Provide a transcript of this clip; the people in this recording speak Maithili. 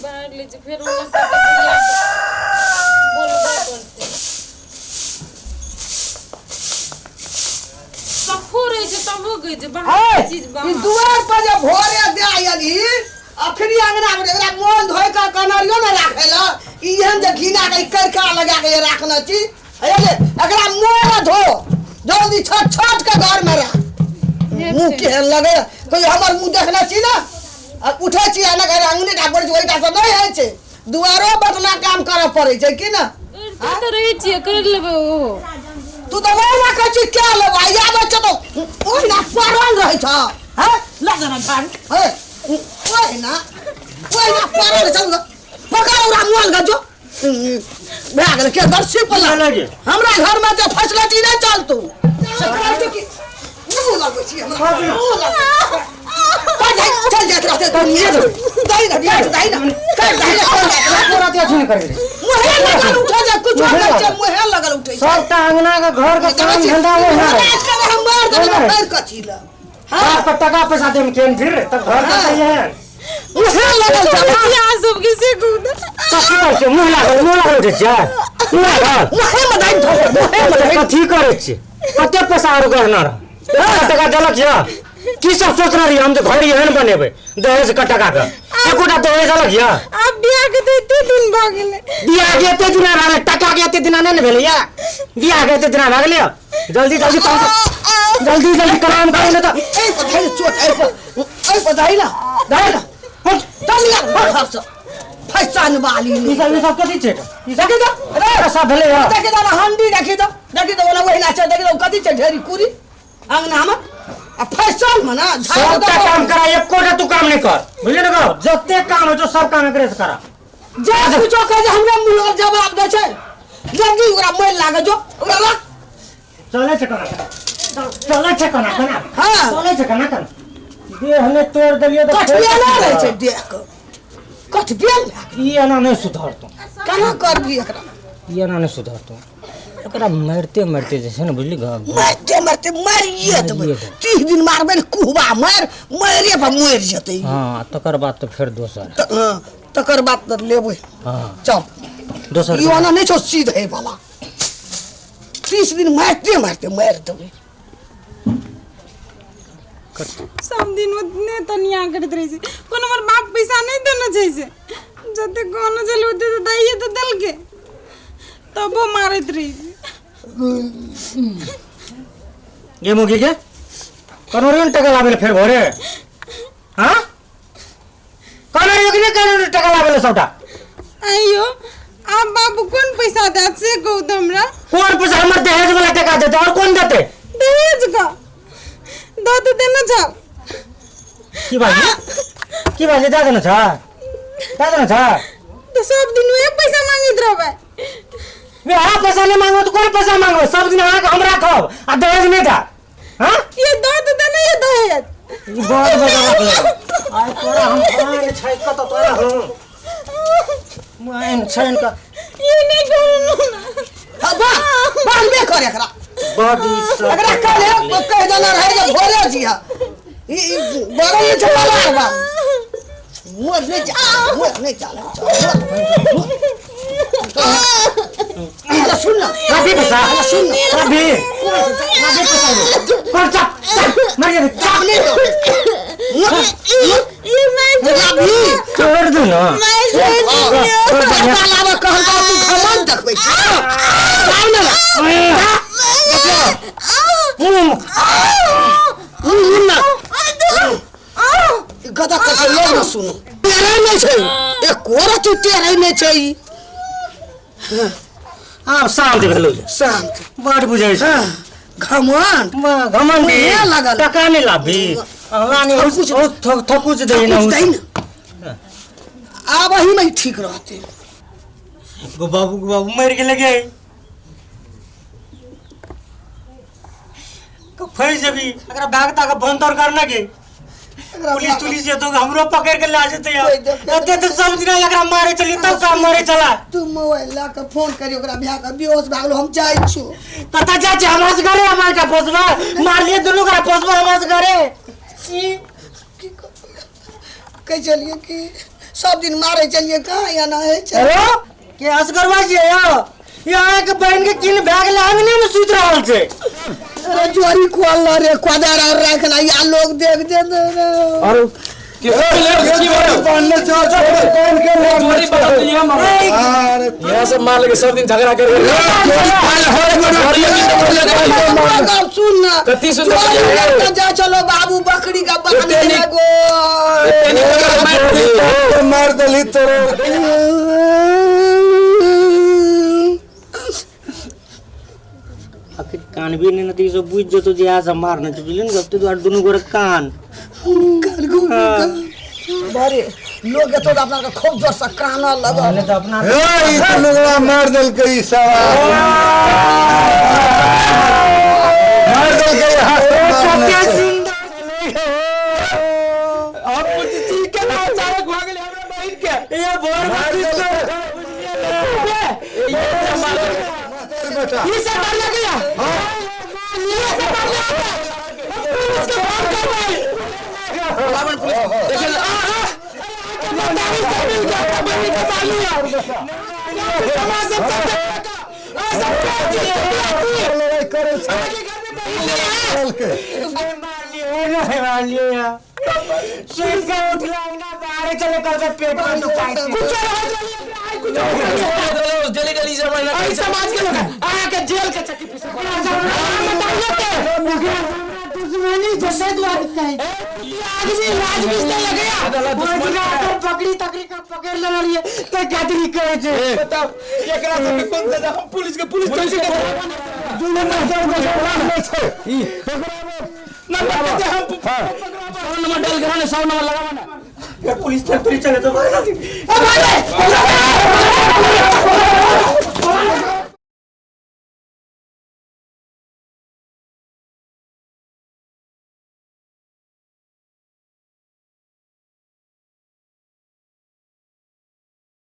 बाहर लै छी फेर ओने से बोलबे करतै। सफो रहै छै तबो गै छै बाहर के चीज ई बाहर। दुआर पर जे भोरे दे आयली अखनी अंगना में एकरा मोन धोइ के कनरियो ने राखे ल ई एहन जे घिना के करका लगा के राखने छी हे ले एकरा मोन धो जल्दी छट छट के घर में राख। मुंह केहन लगे कोई हमर मुंह देखने छी ना? आ उठै छी आ ना घर अंगने टा पड़ै छै ओहिटा से नहि होइ छै, दुआरो बदला काम करऽ पड़ै छै कि ना? करिते तऽ रहै छियै, करि लेबै ओहो। तू तऽ ओहिना कहै छी कए लेबै, आ आबै छै तऽ ओहिना पड़ल रहै छ। हैं लग ना झाड़ू, हे ओहिना ओहिना पड़ल रहै छ। पकड़ ओकरा मोल गजो भए गेलै के दर्शी पर लगे। हमरा घर में तऽ फैसिलिटी नहि चलतौ से कहै छै कि मुँह लगबै छी हमरा, मुँह लगबै छी। चल जाइ, चल जाइत रहतै दुनिया। दही ना, काटि दही ना, काटि दही ना, चल जाइत रहतै। रातो राति अथी नहि करै छै। मुँहे लगल उठै छै, कुछो मुँहे नहि छै, लगल। मुँहे लगल उठै छै। सबटा अंगना के घर के काम धंधा ओहिना रहै छै। आजकल हम मार देबै ओहिना रहै फेर कथी लए। बाप के टका पैसा देम केन फिर तब घर के सही है। मुँहे लगल छै। अहाँ सबके से कहू तऽ। कथी करै छियै? मुँह लागल, मुँह लागल उठै छियै, मुँह लागल। मुँहे मे दाबि धऽ, मुँहे मे दाबि। कथी करै छियै? कते पैसा आरो गहना रह टका देलक यऽ? की सब सोचने रहियै हम जे घर एहन बनेबै दहेज के टका के? एकोटा दहेज देलक यऽ? आब बियाह के तऽ एते दिन भऽ गेलै। बियाह के एते दिना भए गेलै, टका के एते दिना नहि ने भेलै यऽ। बियाह के एते दिना भए गेलै यऽ। जल्दी जल्दी काम कर, जल्दी जल्दी काम करू ने तऽ। एहि पर धरि चोट, एहि पर, एहि पर धरि ना, धरि ना। हट। चल यार घर से फैशन वाली। ई सब, ई सब कथी छै? ई सब देखी तो रे सब भेलै यऽ। देखी तो ना हंडी, देखी तो, देखी तो ओना ओहिना छै। देखी तो कथी छै ढेरी कुरी अंगना में आ फैशन में ना झाड़ू सबटा दहो। काम करा, एकोटा तू काम नहि कर, बुझलियै ने गौ? जते काम होइ छौ सब काम एकरे से करा। जे कुछो कहे छै हमरा मुँह लग जवाब दै छै। जल्दी ओकरा मैल लागे जो ओकरा राख। चलै छै कोना चलै छै, कोना कोना। हाँ। चलै छै कोना कोना, देह ने तोड़ देलियै तऽ कठिया नहि रहै छै देह के, कठिया। ई एना नहि सुधरतौ। केना करबी एकरा? ई एना नहि सुधरतौ, एकरा मारिते मारिते जे छै ने, बुझली गप? मारिते मारिते मारिए देबै। मारिए देबै। 30 दिन मारबै ने, कुहबा मारि मारे पर मरि जेतै ई। हँ, तकर बाद तऽ फेर दोसर। हँ, तकर बाद तऽ लेबै। हँ। चल दोसर। ई ओना नहि छौ सीधे वाला, 30 दिन मारिते मारिते मारि देबै। सब दिन ओतने तनिया करैत रहै छै। कोनो हमर बाप पैसा नहि देने छै से जते कहने छलै ओते तऽ दैये तऽ देलकै, तबो मारैत रहै छै। गे मुगी के कनोरियो ने टका लाबै लए फेर भोरे? हाँ, कनोरियो कि नहि कनोरियो टका लाबै लए सबटा? आइयो आब बाबू कोन पैसा देत से कहू तऽ हमरा। कोन पैसा? हमर दहेज वाला टका देतै, और कोन देतै? दहेज का दऽ तऽ देने छल। की बाजी, की बाजी, दए देने छ, दए देने छ। तऽ सब दिन उहे पैसा मांगैत रहबै? वे अहाँ पैसा नहि मांगो तऽ कोन पैसा मांगो? सब दिन अहाँके हम राखब आ दहेज नहि देब? हाँ, ये दऽ तऽ देने ये दहेज। ई बहुत बड़ा बात आइ तोरा हम आइन छै कतऽ तोरा हम आइन छै का। ये नहि करू ना। हाँ, वाह, बांधबे कर एकरा। बड ई सब। एकरा काल्हे कहि देने रहै जे भोरे जिहा। ई ई बड़ा ई छै बला बा। मोर नहि जा, मोर नहि चल। सुन ना। रवि पैसा। सुन ना। रवि, रवि पैसा दे। कर चप चप मर जा चाप नहीं दो। ये मैं रवि छोड़ दू ना। मैं छोड़ दियो। टका लाबऽ कहलकौ, तू घमंड देखबै छी। जाउ ने। मुँह ना। ई गदा कर लोग न सुनो। टेरै नहि छै, एको रति टेरै नहि छै ई। आब शान्त भेलौ जे? शान्त। बड बुझै छै। घमंड। घमंड मुँहे लागल। टका नहि लाबी लानी। थकुच। थकुच दै ने। कुछ दै ने, आब अही में ठीक रहतै। गो बाबू, गो बाबू मरि गेलै गे, फंसि जेबी। एकरा बैग ताग बंद तर करना गे, पुलिस तुलिस जेतो, हमरो पकड़ के ला जेतै यार। कोइ देखै। एते तऽ सब दिना एकरा मारे चलिए तब का मारे चला। तू मोबाइल ला के फोन करी ओकरा भैया के, बेहोश भए गेलो, हम जाइ छियो। कतऽ जाइ छै? हमरा से घरे हमरा के पोसबा मारलिए दुनू के पोसबा हमरा से घरे। की कहै छलियै कि सब दिन मारै छलियै कहाँ एना होइ छै। हेलो के असगरवा छियै यौ? ये अहाँके बहिन के किन भए गेलै, अंगने में सुति रहल छै। अरे जोरी खोल रे, कोदार आर राखना या लोग देख दे दे रे। और यहाँ सब मार लेके सब दिन झगड़ा कर गप सुन ना। कत्ती सुन्दर चोरी छलै। लड़का जा चलो बाबू बकरी का बकरी एते नीक- लगो। मार दली तोरो। आखिर कान भी नहि तऽ ई सब बुझि जेतौ जे इएह सब मारने छै, बुझलियै ने गप? ताहि दुआरे दुनू गोरे कान। अरे लोग एतो तऽ अपना के खूब जोर से कानऽ लगल। नहि तऽ अपना ए, ई तऽ लुगड़ा मार देलकै, ई सब मार देलकै हाथ से मारने कते छै। सुन्दर छलै। हम पूछै छी केना अचानक भऽ गेलै हमरा बहिन के? ये भोर में सुति कऽ बुझलियै ने? बेटा ई सब मारलक या? ई सब मारलक या? हम पुलिस के फोन करबै। देखिए, आ, आ, बताबी सब मिल के अपना बहिन के मारलिया। समाज सब सब आ सब कहै छी, लड़ाई करै छै। अहाँके घर में बहिन नहि है? देलकै। मारलियै, मारलियै या। सुति कऽ उठला अंगना बाहरे चले कल से पेट में दुखाइ छै। कुछो रहत रहलियै, आइ कुछो रहत रहलियै। डेली डेली सब महीना एहि समाज के लोग अहाँके जेल के चक्की पीसब। बताइए ते दुश्मनी छै ताहि दुआरे कहै छी। आदमी राजनीति नहीं लगैया। ओहि दिना अपन बकरी तकरी के पकड़ि लेने रहियै तऽ गदरी कहै छै। बताओ एकरा सब के कोन सजा? हम पुलिस के पुलिस चौकी के दुनू मास्टर के मारने छै। नंबर दे, हम 100 नंबर डाल के ना, 100 नंबर लगावा ना। पुलिस फैक्ट्री चले तो भाई। ए भाई।